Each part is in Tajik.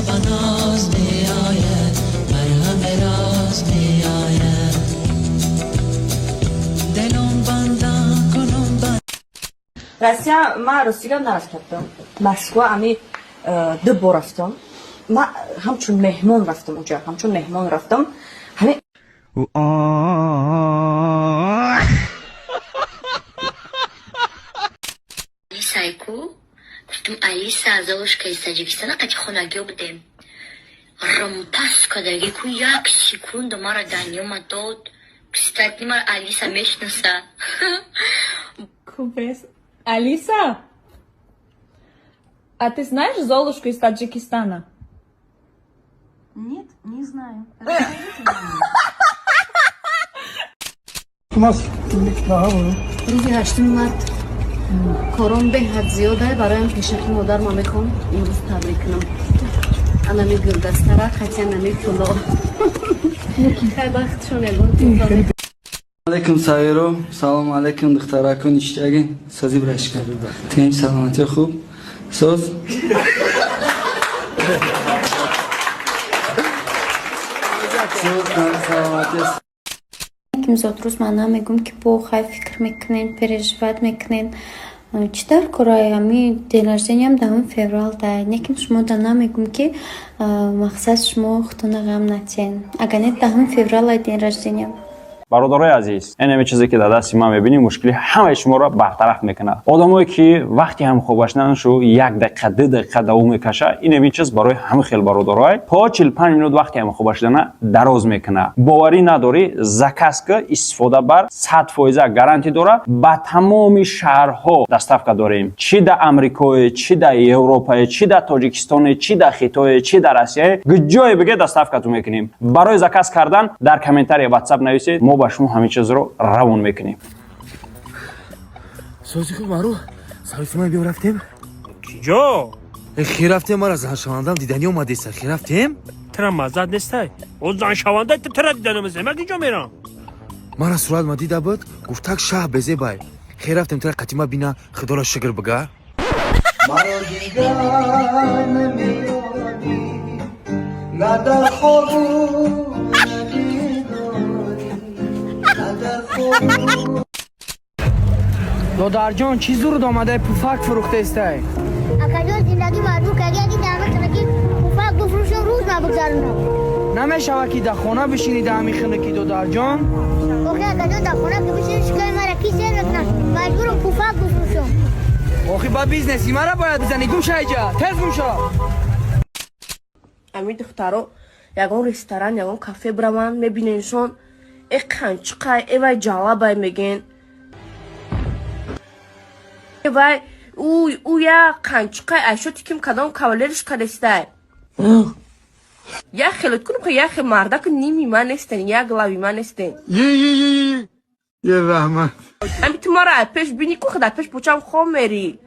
با ناز می آید، مرهم راز می آید. دلم بندان کنم بند. Россия ман ростига нарафта будам. Москва ами ду бор рафтам. Ман ҳамчун меҳмон рафтам уҷа, ҳамчун меҳмон рафтам. Ҳамин Алисайку гуфтум, Алиса, Золушка из Таджикистана, қати хонагиё будем. Румпас кадаги ку як секунда мара данёма дод. Кстати, мара Алиса мешнаса. Купес. Алиса, а ты знаешь Золушку из Таджикистана? Нет, не знаю. Расскажите мне. Рӯзи 8 март кором беҳад зиёда, бароям пешаки модар ма мехоҳам имрӯз табрик кунам. Анами гулдастара хати анами пуло. Хай, бахтшон, ягон туҳфа. Алейкум, Саиро, салом алейкум, духтарако, ништяги, сози, брашка. Тинч, саломатӣ, хуб? Соз? Соз, саломатӣ. Ким зодрӯз ман намегӯм, ки бо хай фикр мекунен, переживать мекунен. Чӣ дар кораи ами день рождениям 10 феврал да неким шумо да намегӯм, ки мақсад шумо худтона ғам натиҳен. Агар не, 10 феврал ай день рождениям. Бародарои азиз, ин чизе ки дар дасти ман мебинӣ, мушкили ҳамаи шуморо бартараф мекунад. Одамое ки вақти ҳамхобашнашу як дақиқа, 2 дақиқа давом мекаша, ин ҳамин чиз барои ҳама хел бародарое то 45 минут вақти ҳамхобашдана дароз мекунад. Боварӣ надорӣ, заказ ка, истифода бар, 100 фоиза гарантӣ дора. Ба тамоми шаҳрҳо доставка дорем, чӣ да Амрикое, чӣ да Европае, чӣ да Тоҷикистоне, чӣ да Хитое, чӣ да Россияе, ҷое биге, доставкату мекунем. Барои заказ кардан дар комментария Ватсап нависед, мо ба шумо ҳамин чизро равон мекунем. Сози, хуб, мару саросимай, биё, рафтем. Киҷо? Хе, рафтем, мара заншавандам диданӣ омадеса, хе, рафтем. Тра маззат нестай, о заншаванда тра диданамеса, ман киҷо мерам? Мара сурат ма дида буд, гуфтак шаҳ безебай. Хе, рафтем, тра қатима бина, худоро шукр бига. Маро дигар намеёбӣ, на дар хобу на бедорӣ, на дар хобу. Додарҷон, чӣ зуруд омадай, пуфак фурӯхтестай? Акаҷон, зиндагӣ маҷбур карди, ки дар ки пуфак бифурӯшам, рӯз набигзаронам. Намешавад, ки дар хона бишинӣ дар ҳамин хинукӣ, додарҷон? Охи, акаҷон, дар хона ки бишинӣ, шикои мара ки сер мекунад? Маҷбурам пуфак бифурӯшам. Охи, ба бизнеси мара бояд бизанӣ. Гум ша иҷа, тез гум шо. Ами духтаро ягон ресторан, ягон кафе бираванд, мебиненшон, э қанчиқай, э вай ҷалабай мегӯен, вай ӯ я қанчиқай, айшоти ким, кадом кавалериш кадестай, як хелот кунем, як хел мардаку ними ман нестен, як лави ман нестен. Е, раҳмат. Ами ту мара ай пеш бини ку, дар пеш почам хом мери.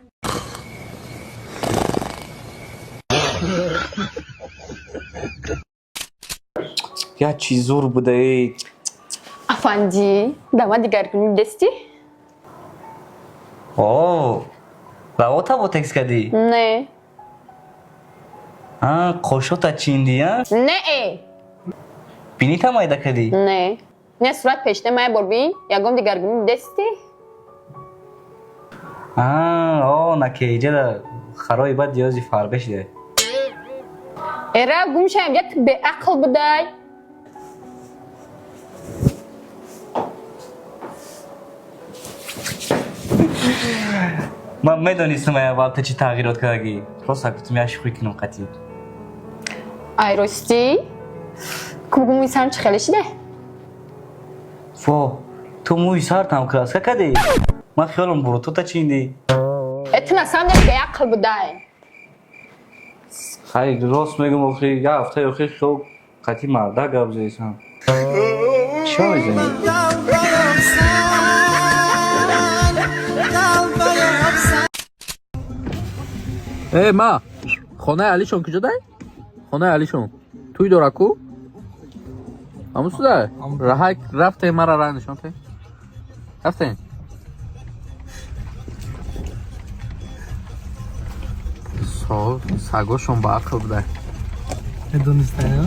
Як чиз зур будаи. Афандӣ, дама дигаргунӣ дестӣ? О, лавота ботекс кардӣ? Не. А қошота чиндӣ, а? Не э. Бинита майда кардӣ? Не, не, сурат пешне мая бор бин, ягон дигаргунӣ дестӣ? А, о, наке иҷада харои бад диёзи фарбе шида. Эра, гум шаям, як беақл будай. Ман медонистам, ай аввал ту чӣ тағйирот кардагӣ, просто гуфтам як шӯхӣ кунам қатӣ. Ай ростӣ, ку бугу, мӯи сарам чӣ хеле шиде? Во, ту мӯи сартам краска кардӣ? Ман хиёлам бурутота чиндӣ. Э, ту насам не, беақл будай. Хай, рост мегум, охи як ҳафтаи охир хел қатӣ марда гап зедисам. Чиё мезанӣ? Э, ма хонаи Алишон куҷо дай? Хонаи Алишон туй дора ку, ҳамун суда раҳай рафтем, мара раҳ нишон те, рафтем. Сагошон ба ақл будай. Медонистаё?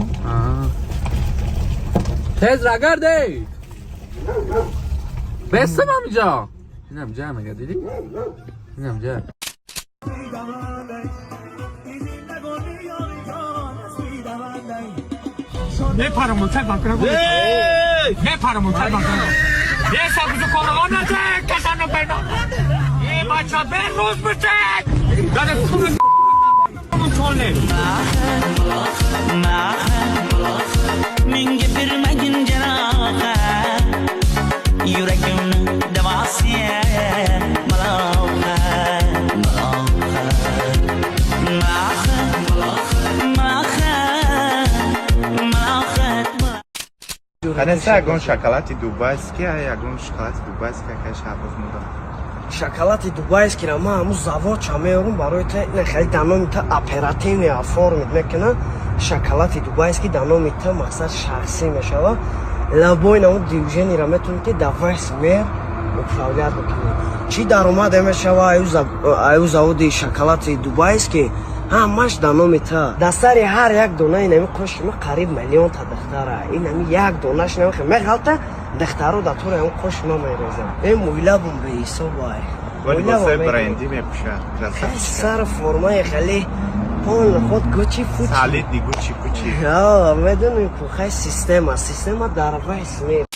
Тез рагарде. Бесам ҳамиҷо. Инам ҷа мега, дидӣ? Инам ҷа. Мепарам, мултак бакра. Мепарам, мултак бакра. Е, сабзу корона не, касано бено. Е, бача, бе рӯз бите. Дада чолне. Menga bermagin jarohat, yuragimni davosi malohat, malohat, malohat, malohat. Канеса ягон шоколади дубайский, ягон шоколади дубайский акай Шаҳбоз мудам. Шоколади дубайскийра ман ҳамун заводча меорум барои та, ина хеле дар номи та оперативно оформить мекунам. Шоколади дубайский дар номи та, мақсад, шахсӣ мешава. Лабои намуд движениеро метавонӣ, ки дар весь мир управлять бикунӣ. Чӣ даромаде мешава аю заводи шоколади дубайский, ҳамаш дар номи та. Дар сари ҳар як дона инами қоши ма қариб миллионта духтара. Инами як донаш намехе меғалта, духтаро дар тури ҳамн қоши ма мерезанд. Э, мӯйлабум беҳисоб ай. Либосои брендӣ мепӯшад. Сар формаи хеле пол худ Гуччи пучи. Солидный Гуччи пучи. Медонем ку, хай, система дар весь мир.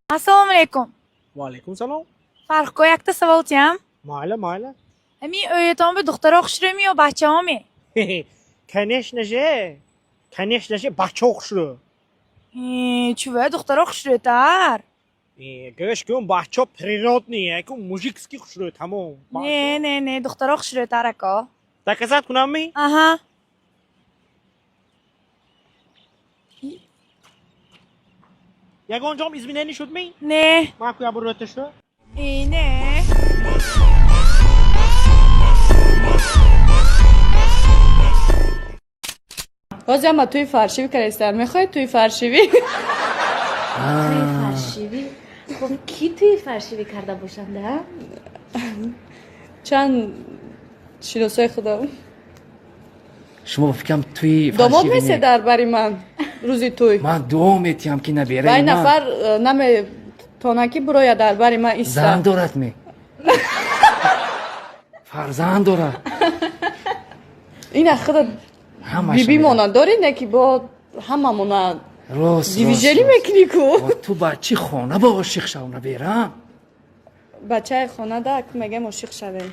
Ассалому алайкум. Ва алайкум салом. Фархко, якта савол тиям. Майла, майла. Ами ӯятон бе духтаро хушрӯми ё бачаҳоми? Конечно же. Конечно же, бачаҳо хушрӯ. Чува духтаро хушрӯтар? Гӯш кун, бачаҳо природный, ку мужикский хушрӯ, тамом. Не, не, не, духтаро хушрӯтар, ако. Доказать кунам ми? Аҳа. Ягон ҷом изменение шуд ми? Не. Ман ку ябор рӯта шу? Не. Боз ама тӯи фаршивӣ кардастам. Мехоҳед тӯи фаршивӣ? Тӯи фаршивӣ? Хуб, кӣ тӯи фаршивӣ карда бошанд, а? Чанд шиносои худам. Шумо ба фикрам тӯи Домод фаршивӣ месе не. Дар бари ман рӯзи тӯй. Ман дуо метиҳам, ки набераи Вай ман нафар наметона, ки буроя дар бари ман зан иста. Дорад ме, фарзанд дорад? Ина худа Ҳамаша. Бибимона дорӣ, не ки бо ҳамамона Рост. дивижелӣ мекунӣ ку. Ту бачи хона ба ошиқ шав, наберам. Бачаи хона да мегем, ошиқ шавем.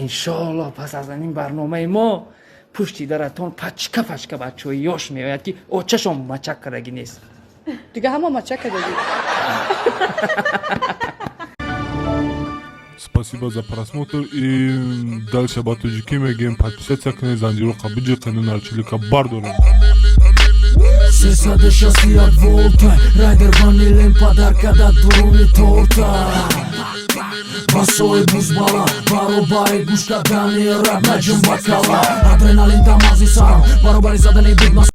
Иншоалло, пас аз ин барномаи мо пушти даратон пачка пачка бачаҳои ёш меояд, ки очашон мачак кардагӣ нест. Дига ҳама мачак кардагӣ. Спасибо за просмотр и дальше ба тоҷикӣ мегӯем: подписаться кунед, занҷироқа биҷиқену нарчилика бардорем. 361 волта райдер ванилем падарка дар дуруни торта. Басои бузбала баробари гӯш кардани раб наҷум ба кала, адреналин дар мағзи сарам баробари задани бит.